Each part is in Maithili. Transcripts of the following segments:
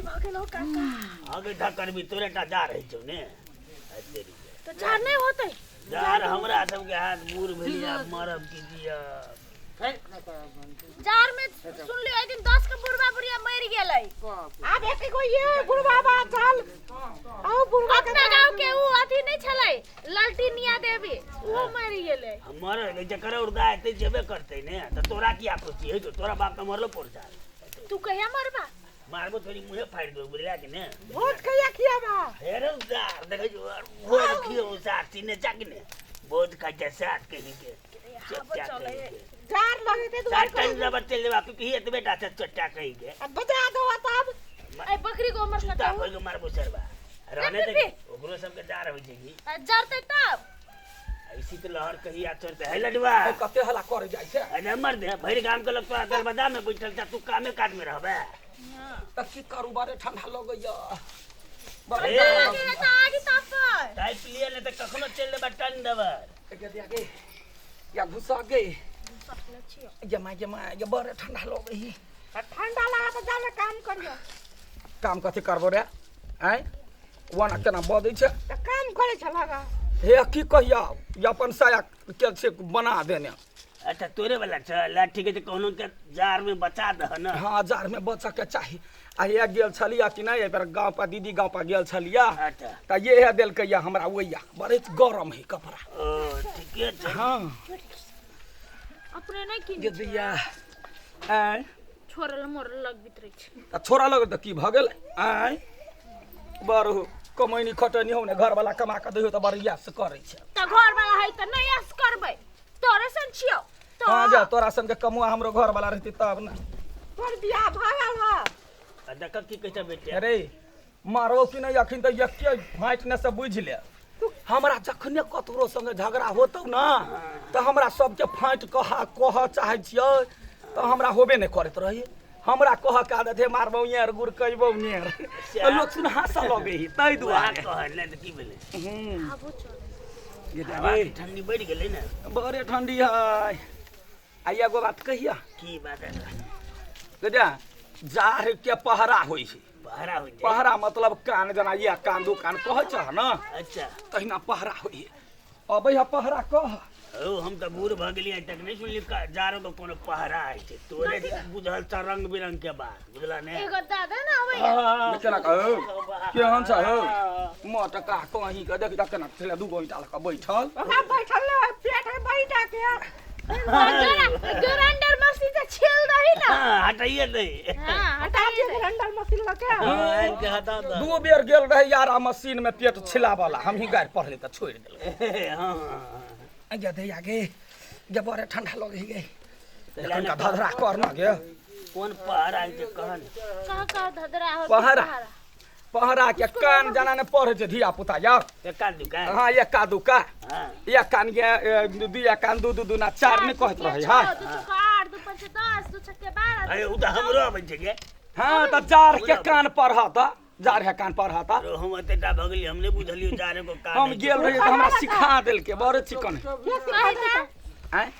भऽ गेल हो काका। आगे ढक्कन भी तोरे टा जा रहै छौ ने तेरी। तऽ जार नहि होतै? जार हमरा सबके हाथ बूढ़ भेली, आब मरब की जियब। जार में सुनलियो एहि दिन 10 के बुढ़वा बुढ़िया मरि गेलै। आब एक गो ये बुढ़वा बा चल आओ बुढ़वा के। अपना गाँव के ऊ अथी नहि छलै ललटिनिया देवी, ओहो मरि गेलै। हम मरल जकर उर्दा हेतै जेबे करतै ने, तऽ तोरा किया पुछी है? तोरा बाप तऽ मरलो पड़ जा। तू कहिया मरबा? मारबो थोड़ी मुँहे फाड़ि देबो, बुझला कि ने? भोज कहिया खियाबा? हे रे सार देखै छौ भोज खियौ सार चिन्ने चा कि ने भोज खाइ छै सार कहीं के। हवा चलै है। जार लगेते सार दुआर टन रबर चल देबा पिपी एतबे टा छै चट्टा कहीं के। आ बजा दो तब। ए बकरी को उमर जूता सका खोल के मारबो सरबा रहने दे। पिपी। ओकरो सबके जार होइ छै की? जरतै तब। ऐसी तो लहर कहिया चढ़ते है लडुआ? कते हल्ला करे जाइ छै। अरे मर दे, भरि गाम के लोग तोरा दरवाजा में बैठल छ, तू कामे काज में रहबे त की करू? बड़े ठंडा लगैया। ए, लगे है तऽ आगि तापै। टाइप लिए ने तऽ कखनो चलि देबा टन देबर। गे या घुसा गे जमा जमा ये, बड़े ठंडा लगै है। ठंडा लगा तऽ जाले काम करियो। काम कथी करबो रे? आँय, ओना केना बजै छै? तऽ काम करे छला गा। हे की कहिया, ये अपन साया के छै बना देने। अच्छा तोरे वाला छ ला, ठीक है, कोनो के जार में बचा दह न। हाँ, जार में बचऽ के चाही। आ हे गेल छलिया कि नहि एहि बेर गाँव पर, दीदी गाँव पर गेल छलिया। अच्छा। तऽ ये हे देलकै या हमरा ओइया, बड़े गरम है कपड़ा। ओ ठीके छै। हाँ। अपने नहि किन गे दैया, आँय? छोड़ल मोरल लगबैत रहै छै। तऽ छोड़ा लगल तऽ की भऽ गेल? आँय, बड़ कमैनी खटैनी हौ ने, घरवाला कमा कऽ दैहो तऽ बड़ से करै छै। तऽ घर वाला है तऽ नहि ऐस करबै, तोरे सन छियौ तऽ। हाँ जा, तोरा संगे कमुआ हमरो घरवाला रहती तब ने। तोर बियाह भऽ गेल ह? आ देख की कहै छै बेटे। अरे मारबो कि नहि अखन तऽ एके फाँटि ने से बुझि ले। हमरा जखने ककरो संगे झगड़ा होतौ ने तऽ हमरा सबके फाँटि कह कहऽ चाहै छियै तऽ हमरा होबे नहि करैत रहै। हमरा कहऽ के आदत है, मारबौ यार गुड़ कहबौ नेर, तऽ लोक सुन हँसऽ लगै है ताहि वएह दुआरे। कहल ने तऽ की भेलै? आबो चल। ये हवा रे, के ठंडी बढ़ि गेलै ने। बड़े ठंडी है। आ एगो बात कहिया? की बात है? बेटा, जाड़ के पहरा होइ छै। पहरा होइ छै? पहरा मतलब कान, जेना ये कान दू कान कहै छह ने। अच्छा। तहिना पहरा होइ है। अबै है पहरा कह। हौ, हम तऽ बूढ़ भऽ गेलियै, आइ तक नहि सुनली जारो के कोनो पहरा होइ छै। तोरे बुझल छ रंग बिरंग के बात, बुझला ने? एगो दादा ने अबै। केना कहो, केहन छ हौ मोटका कहीं के? देख देख केना छलै, दू गो ईंटा लऽ कऽ बैठल। ओकरा बैठल ले पेट में बैठा के। ग्राइंडर मशीन से छील दही ना। हाँ, हटाइए दे। हाँ। हटा हटाइए दियो दे। ग्राइंडर मशीन लके। हाँ, आनि के हटा दे। दू बेर गेल रहे यार आ मशीन में पेट छिलावला, हमही गारि पढ़ले तऽ छोड़ि देलकै। हाँ, हाँ। गे दैया गे, गे बड़े ठंडा लगै गे। कनिका धधरा कर न गे। कोन पहरा होइ छै कहन? कहाँ कहाँ धधरा हो? पहरा। पहरा के कान जना ने पढ़ै छै धिया पुता यार। एक्का दुक्का। हाँ, एक्का दुक्का। हाँ। एक कान के दुई कान, दू दू दूना चार नहि कहैत रहै। हाँ। दू चौका आठ, दू पंचे 10, दू छक्के 12। अरे उ तऽ हमरो अबै छै गे। हाँ तऽ जार के कान पढ़त, जार के कान पढ़त। अरे हम एतेटा भऽ गेलियै, हम नहि बुझलियै जारे को कान हम होइ छै। गेल रहियै तऽ हमरा सिखा देलकै, बड़े चिकन। कही तऽ। आँय,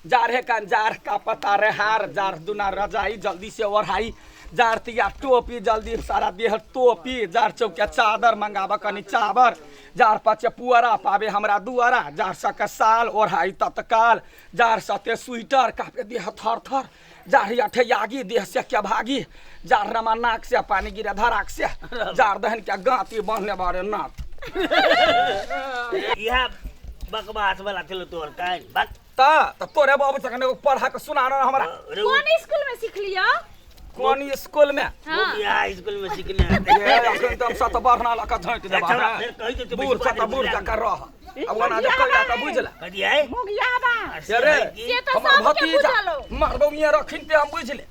जार हे कान, जार का पता रे हार, जार दुना रजाई जल्दी से ओढ़ाई, जार तिया टोपी जल्दी सारा देह टोपी, जार चौकिया चादर मंगाबा कनी चावर, जार पचे पुअरा पावे हमरा दुआरा, जार सके साल ओढ़ाई तत्काल, जार सते स्वेटर कापे देह थर थर, जार अठे यागी देह से क्या भागी, जार रमा नाक से पानी गिरे धराक से, जार दहन के गांती बांधने बारे नाथ। इएह बकवास वाला छलो तोहर कान बक। त तोरे बाबू तक एगो पढ़ा के सुना ना हमरा। अरे उ कोन स्कूल में सिखलियो? कोन स्कूल में? हाँ। बिहार स्कूल में सिखने। ये अखन त हम सत बढ़ना लऽ कऽ झाँटि देबा। अच्छा, फेर कहि देतौ। बूढ़ बेसी छ तऽ बूढ़ बाजै। जकाँ रह, अब ओना जे कैला तऽ बुझला। कथी है? मोगियाबा। अरे से तऽ हमर सबके भतीजा बुझल हौ। मारबौ मियाँ रखिन ते हम बुझले,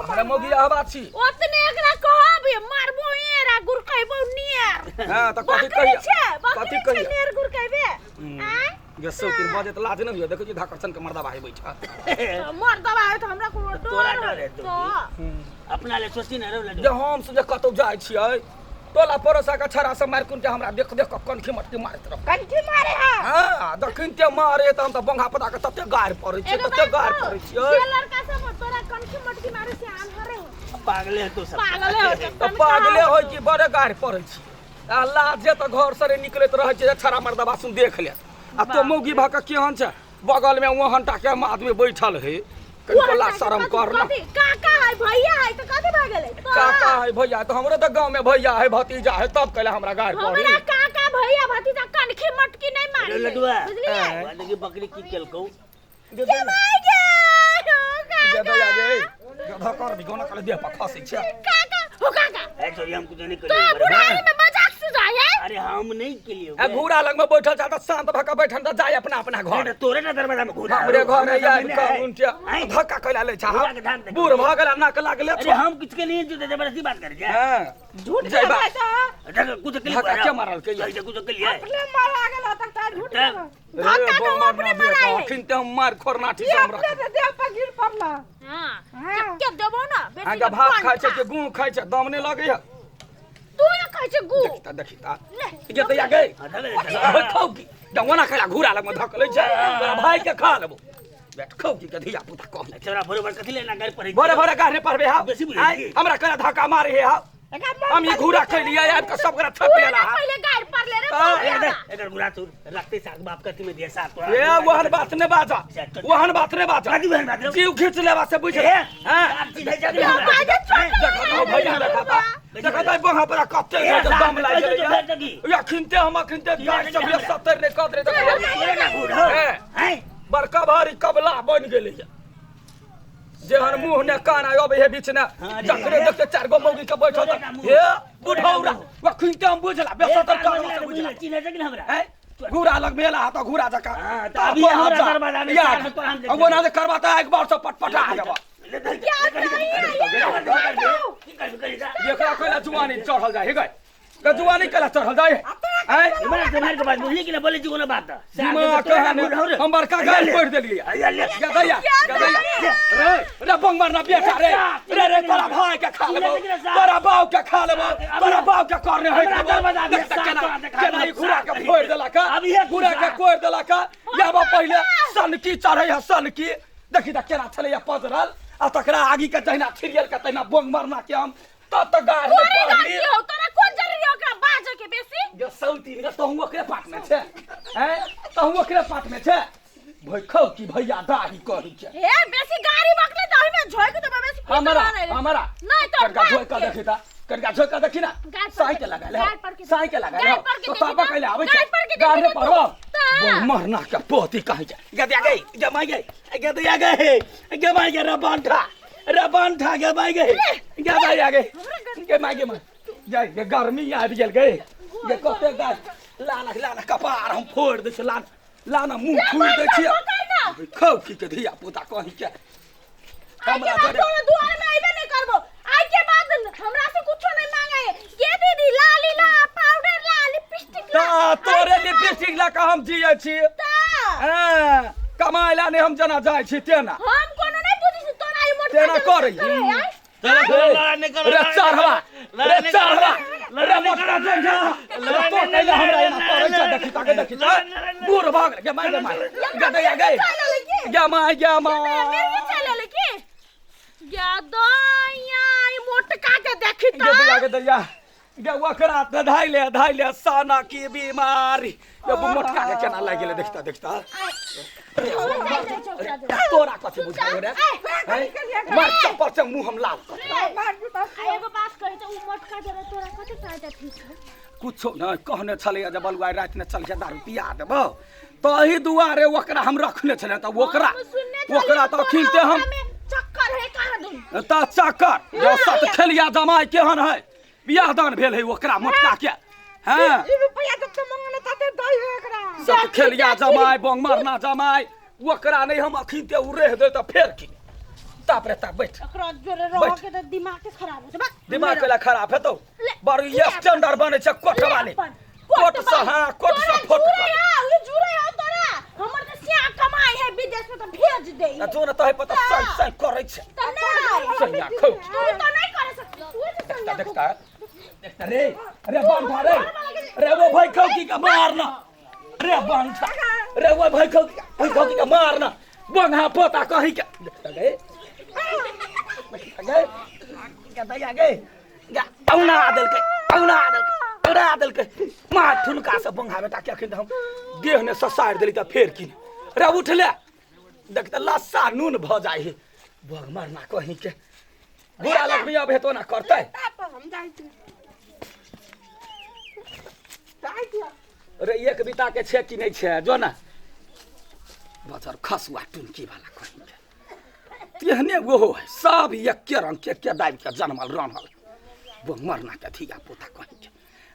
हमरा मोगी हवा छी। ओतने एकरा कहब मारबो एरा गुरकैबो नियर। हाँ तऽ कथी बकरी कहिया? छै, कथी बकरी छै। कहिया? नियर गुरकैबे आँय? गे सौतीन, बजैत लाज नहि होइए? देखै छी धाकड़ सन के मर्दा भाई बैठल। मर दबा है तऽ हमरा कोनो तोरा डर डर हेतौ तऽ अपना ले सोची ने रौ जे लड्डू। हम से जे कतौ जाइ छियै, टोला पड़ोसा के छड़ा सब मारि कुन के हमरा देख देख कऽ कनखी मटकी मारैत रह। कनखी मारे हा? हाँ, दखिन ते मारे तऽ हम तऽ बंघा पता के तते गारि पड़ै छियै, एगो तते बात गारि कहू, पड़ै छियै। जे लड़का सब तोरा कनखी मटकी मारे से आन्हरे हो। पागले है तो सब। पागले हो तऽ पागले होइ कि बड़े गारि पड़ै छी आ लाजे तऽ घर से रे निकलैत रहै छै जे छड़ा मर्दबा सुन देख ले आ तो मौगी भऽ कऽ केहन छै बगल में ओहन टा के आदमी बैठल है कनिको लाज शरम कर ना। काका है भैया है तऽ कथी भऽ गेलै? काका है भैया तऽ हमरो तऽ गाँव में भैया है भतीजा है, तब कैला हमरा गारि पड़ी? हमरा काका भैया भतीजा कनखी मटकी नहीं मारे। अरे लडुआ, बुझलियै? देखी बकरी की केलकौ। के माय गे, ओ काका। गधा गे गधा कर भी गोना कले देह पर खसै छै। काका हो काका। ए छोरी, हम कुछ नहीं तो करिए। बुढ़ारी में मजाक सुझाए है। अरे हम नहीं केलिए। आ घूरा लग में बैठल छ तऽ शांत भऽ कऽ बैठल तऽ जाय अपना अपना घर। तोरे ना दरवाजा में घूरा। हमरे घर है यार हमरा कौन छै धक्का कैला लै छ? घूरा के धान देख। बूढ़ भऽ गेल नाक लागले। अरे हम कुछ के नहीं जो जबरदस्ती बात कर जा। हां झूठ जयबा। कहै छ। देख, कुछ के लिए धक्का के मारल के? कुछ के लिए अपने मारा गेल तक तार झूठ तब। कहै। धक्का तो अपने मराए है। अखन ते हम मार खोरनाठी ई से हम अपने रख से देह पर गिर पड़ला। हां हाँ। के देबो ना बेटी अहाँके के भात खाइ छै पंखा। कि गुँ खाइ छै? दम नहि लगैया। तू ना खाइ छै गु। देखी ता, देखी ता। ले। ये दैया गई। हाँ, धक्का दे, खाउ की डंगोना खेला घूरा लग में धक लै छै, तोरा भाई के खा लेबो। बैठ खाउ की के धिया पुता कह। छोरा भोरे भोर कथी लेना घर पर? भोरे भोरे गाने पढ़बे हा। बेसी बुझै आइ छी। हमरा करा धक्का मारे हे हा। एकरा मन हम ई घूरा खैलियै आबि कऽ सब गोरा थप पूरा लेला ना हा। पहिले गाड़ पर ले रे। हाँ। बौआ। एकर गुरा तू रखते साग बाप कथी में दिया साग तोरा। ए ओहन बात नहि बाजा, ओहन बात नहि बाजा। कथी बहन बात रे? जीव खींच लेबा से बुझ। ए, हां आप सीधे जाके यो हमरा। बाजे छोड़। देखा तो भैया, देखा ता, देखा ता बहा पर कते ए, दम लागि साग गेलै। देखी। अखिनते हम अखिनते गाड़ सब 70 ने कदरे। तोरे ना घूर हो। ए। हैं? बड़का भारी कबला बन गेलै जेहन मुंह ने कान आयो हे बीच ने। हाँ रे। जकरे देखते चार गो मौगी के बैठल तोरे ना मुंह। हे बुढ़ौरा अखिनते हम बुझला बेसतर ए, कर से बुझला। चिन्है छै कि ना हमरा? हैं घूरा लग मेला हा तऽ घूरा जका। हाँ, तऽ अभी हमरा दरवाजा में सार तोरा हम देख अब ओना जे करबा तऽ एक बार से पटपटा देबा। ले धर, क्या ले कर, कर, कर, एकरा कैला जुआनी चढ़ल जाय हे गए गे? जुआनी कैला चढ़ल जाय हैं? तुम्हारे तुम्हारे के बात बुझली कि ना? बोले जी कोनो बात दिमाग कहने हम बड़का गाल पढ़ देलियै। गदैया गदैया रे रे बंग मारना बेटा रे रे रे, तोरा भाई के खा लेबो, तोरा बाप के खा लेबो, तोरा बाप के करने है। देख त केना केना ई घुरा के फोड़ देलक, घुरा के कोड़ देलक। याबा पहिले सनकी चढ़ै है सनकी, देखी त केना छलैया पजरल आ तकरा आगी के जहिना छिरियल के तहिना बंग मारना के हम तब तक गाड़ में तोरे पढ़ली। गलती हो, तोरा कोन जरूरी ओकरा बाजे के बेसी? गे सौतीन गे, तहु ओकरे पाट में छै हैं? तहु ओकरे पाट में छै भैखौ की भैया दाही कही छै। हे बेसी गाड़ी बकले त ओहि में झोक देबो बेसी। हमरा हमरा नहीं तो कनका झोक के देखी ता, कनका झोक के देखी ना। गाड़ पर साई के लगा ले, गाड़ पर के साई के लगा ले। गाड़ पर के तो देखी ताबा ता, कैले आबै गाड़ छै पर के गाड़ देखी पड़बो ता। मरना के पोती कहि छै। गदिया गई जमाई गई, गदिया गई गमाई गई, रे बांठा रे बांठा गमाई गई गमाई आ गई गमाई गई जाय गे। गर्मी आबि गेल गई गे, कते गाछ लाना लाना कपार हम फोड़ दै छै, लाना लाना मुंह फोड़ दै छियै। खौ की के धिया पुता कहि के आइ के हमरा बाद जरे तोरा दुआर में आइबे नहीं करबो। आइ के बाद हमरा से कुछो नहीं मांगे ये दीदी, लाली ला पाउडर ला लिपस्टिक ला। ता तोरे लिपस्टिक ला के हम जियै छी। ता हाँ, कमाइ ला नहि हम जना जाइ छी तेना। हम कोनो नहीं बुझी छी तोरा ई मोटका तेना जरूरत करै। करे आइ। रे चढ़वा रे चढ़वा रे मोटका जंघा रे, तो कैला हमरा एना करै छै? देखी ताके देखी ता बूढ़ भऽ गेल। गे माय गे माय गदैया गे गे माय गे माय। मेरे चले ले की या दैया ई मोटका के देखी गे ता। दैया गे दैया गे, ओकरा तऽ धाइ ले धाइ ले साना की बीमारी। ये मोटका के केना लागि गेलै? देखता देखता तोरा कथी बुझाइ रे हैं? मार चप्पल से मुंह हम लाल कर। मार जूता। आ एगो बात कही त उ मोटका जरे तोरा कथी फायदा ठीक है? कुछो नहि कहने छलैया जे बलुआ रातिमे चल के दारू पिया देबौ, तही दुआरे ओकरा हम रखने छलियै तऽ ओकरा हम सुनने छलियै ओकरा तऽ तोरा अखिनते हम ओकरा में चक्कर है कहाँ दुन। तऽ चक्कर जे सत खेलिया जमाइ केहन है, बियाह दान भेल है ओकरा मोटका के। हाँ ई रुपया जते मंगले तते दै है एकरा। सत खेलिया जमाइ बंग मारना जमाइ ओकरा नहि हम अखिनते उरेह दे तऽ फेर की ताप रे ताप बैठ। ओकरा जोरे रह बैठ। के त दिमाग के खराब हो जबा। दिमाग केला खराब हेतौ? ले, बड़ ले स्टैंडर्ड बनै छै कोट ले वाले अपन। कोट से, हाँ कोट से फोट जुड़े कर। है उ जुड़े है तोरा, हमर त सिया कमाई है विदेश में त भेज दे। आ जो न तहे पता सही सही करै छै। त नहीं सैया खौ। तू त नहीं करे सकती, तू त देखता सैया देखता देखता रे रे बांठा रे रे वो भाई खौ की का मारना रे बांठा रे वो भाई खौ की भाई खौ की का मारना बंगा पोता कहीं के। देखता गए देखता गए। दैया गे गा औना देलकै, औना देलकै, औना देलकै। मार ठुनका से बंगा बेटा के अखन हम देह ने ससारि देली तऽ फेर की रे उठले देख तऽ लस्सा नून भऽ जाइ है बग मरना कहीं के बुरा लक्ष्मी अब हेतो ना करतै। हम जाइ छी, जाइ छी। रे एक बीता के छै कि नहि छै? जो ना बजर खसुआ टुनकी वाला कहीं के तेहने ओहो है, सब एके रंग के एके दाबि के जनमल रहल वो मरना के धिया पुता कहीं के।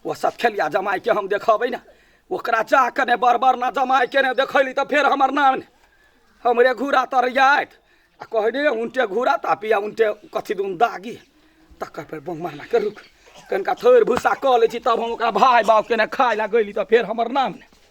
ओ सब खेलिया जमाइ के हम देखबै ने ओकरा जा के ने बरबर ना जमाइ के ने देखैली तऽ फेर हमर नाम ने हमरे घूरा तर जायत आ कहै रे उनटे घूरा तापी आ उनटे कथी दुन दागी। तकर फेर बम मरना के रुक कनिका थोड़ि भूसा कऽ लै छी तब हम ओकरा भाय बाप के ने खाय लए गैली तऽ फेर हमर नाम ने।